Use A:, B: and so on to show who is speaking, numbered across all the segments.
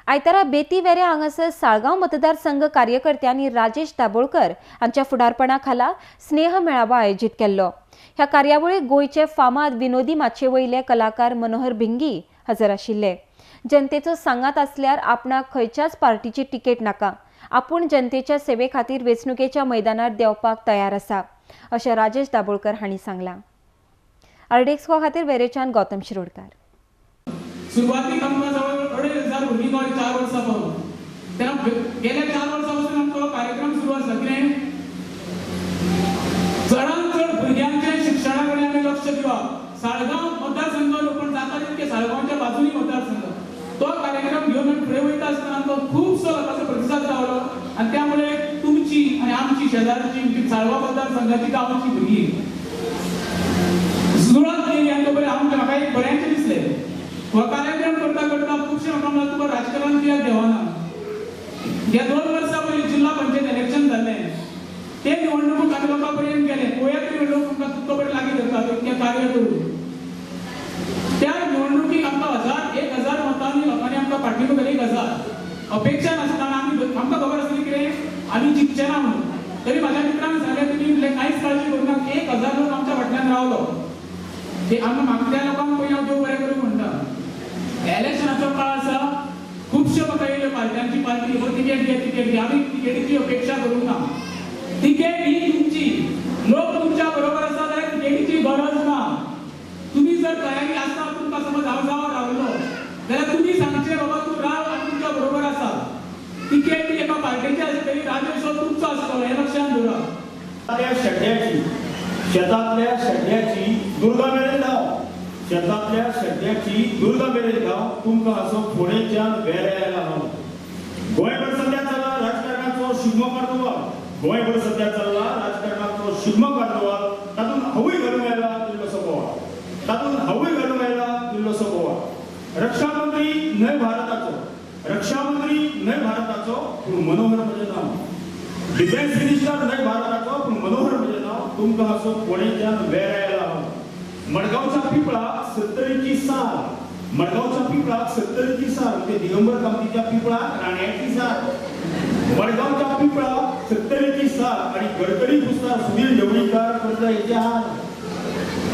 A: आयतारा बेती वेऱ्या हांगासर साळगांव मतदारसंघ कार्यकर्त्यांनी राजेश दाभोळकर हांच्या फुडारपणा खाला स्नेह मेळावो आयोजीत केल्लो. ह्या कार्यावळीक गोंयचे फामाद विनोदी माचये वयले कलाकार मनोहर भिंगी हजर आशिल्ले. जनतेचो सांगात आसल्यार आपणाक खंयच्याच पार्टीची तिकेट नाका, आपूण जनतेच्या सेवे खातीर वेंचणुकेच्या मैदानार देंवपाक तयार आसा अशें राजेश दाभोळकर हांणी सांगलां. आरडीएक्स खातीर वेरेच्यान गौतम शिरोडकार.
B: सुरवातीक आमकां जवळ 2500 भुरगीं गावली 4 वर्सां पासून. तेन्ना गेल्या 4 वर्सां पासून आमचो कार्यक्रम सुरू आसा कितें चडांत चड भुरग्यांच्या शिक्षणा कडेन आमी लक्ष दिवप. साळगांव मतदारसंघ पण जाता तितके साळगांवच्या बाजूनी मतदारसंघ तो कार्यक्रम घेवन आमी फुडें वयता आसतना आमकां खुबसो लोकांचो प्रतिसाद गावलो आनी त्यामुळे तुमची आनी आमची शेजारची साळगांव मतदारसंघाची गांवची भुरगीं जुळत गेली आनी तो बरें आमकां म्हाका एक बऱ्यांचें दिसलें. हो कार्यक्रम करता करता खुबशे म्हाका म्हणल्यार तुका राजकारण कित्याक देवना. ह्या 2 वर्सां पयलीं जिल्हा पंचायत इलेक्शन जाल्लें ते निवडणूक आमी लोकां पर्यंत गेले. पळयात तुमी लोक तुमकां तुमकां बरें लागीं धरता इतकें कार्य करून. त्या निवडणुकीक आमकां 1000 मतांनी लोकांनी आमकां पाठिंबो दिलो. 1000 अपेक्षा नासतना आमी आमकां खबर आसली कितें आमी जिखचे ना म्हणून. तरी म्हाज्या मित्रांक सांगलें तुमी म्हणलें कांयच काळजी करूं नाका, 1000 लोक आमच्या फाटल्यान रावलो. ते आमकां मागत्या लोकांक पयलीं हांव देव बरें करूं म्हणटा. इलेक्शनाचो काळ आसा, खुबश्यो म्हाका येयल्यो पार्ट्यांची पार्टी हो तिकेट घे तिकेट घे. आमी तिकेटीची अपेक्षा करूंक ना. तिकेट ही तुमची, लोक तुमच्या बरोबर आसा जाल्यार तिकेटीची गरज ना. तुमी जर तयारी आसा तुमकां समज हांव जावं रावलो जाल्यार तुमी सांगचें बाबा तूं राव आनी तुमच्या बरोबर आसा. तिकेट ही एका पार्टीची आसतली, राजेश हो तुमचो आसतलो हें लक्षांत दवरा.
C: शेड्ड्याची शेतांतल्या शेड्ड्याची दुर्गा मेरेन धांव, शेतांतल्या शेड्ड्याची दुर्गा मेरेन धांव, तुमकां असो फोंडेच्यान वेऱ्या आयला हांव. गोंयभर सद्या चल्ला राजकारणाचो शिगमो कार्नवाल, गोंयभर सद्या चल्ला राजकारणाचो शिगमो कार्नवाल, तातूंत हांवूय घालूंक आयला इल्लोसो बोवाळ, तातूंत हांवूय घालूंक आयला इल्लोसो बोवाळ. रक्षामंत्री न्हय भारताचो, रक्षामंत्री न्हय भारताचो पूण मनोहर म्हजें नांव, डिफेन्स मिनिस्टर न्हय भारताचो पूण मनोहर म्हजें नांव, तुमकां असो फोंडेच्यान वेऱ्या आयला हांव. मडगांवच्या पिपळाक 70ची साल, मडगांवच्या पिपळाक 70ची साल म्हणजे दिगंबर कामतीच्या पिपळाक राण्याची साल. मडगांवच्या पिपळाक 70ची साल आणि गडकरी पुस्तार सुधीर ढवळीकर करता हेचे हाल.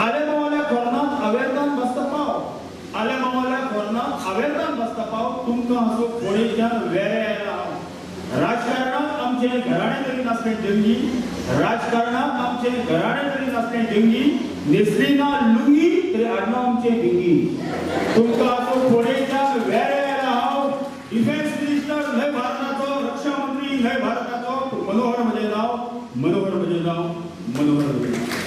C: आल्या मावाल्या खोर्नात आवेर्तान बसता पाव, आल्या मावाल्या खोर्नात आवेर्तान बसता पाव, तुमकां असो फोंडेच्यान वेऱ्या आयला हांव. राजकारणात आमचे घराणे तरी नासलें जंगी, राजकारणात आमचे घराणे तरी नासलें जंगी, न्हेसली ना लुंगी तरी आडनांव आमचें भिंगी, तुमकां असो फोंडेच्यान वेऱ्या आयला हांव. डिफेन्स मिनिस्टर न्हय भारताचो, रक्षा मंत्री न्हय भारताचो, मनोहर म्हजें नांव, मनोहर म्हजें नांव, मनोहर म्हजें नांव.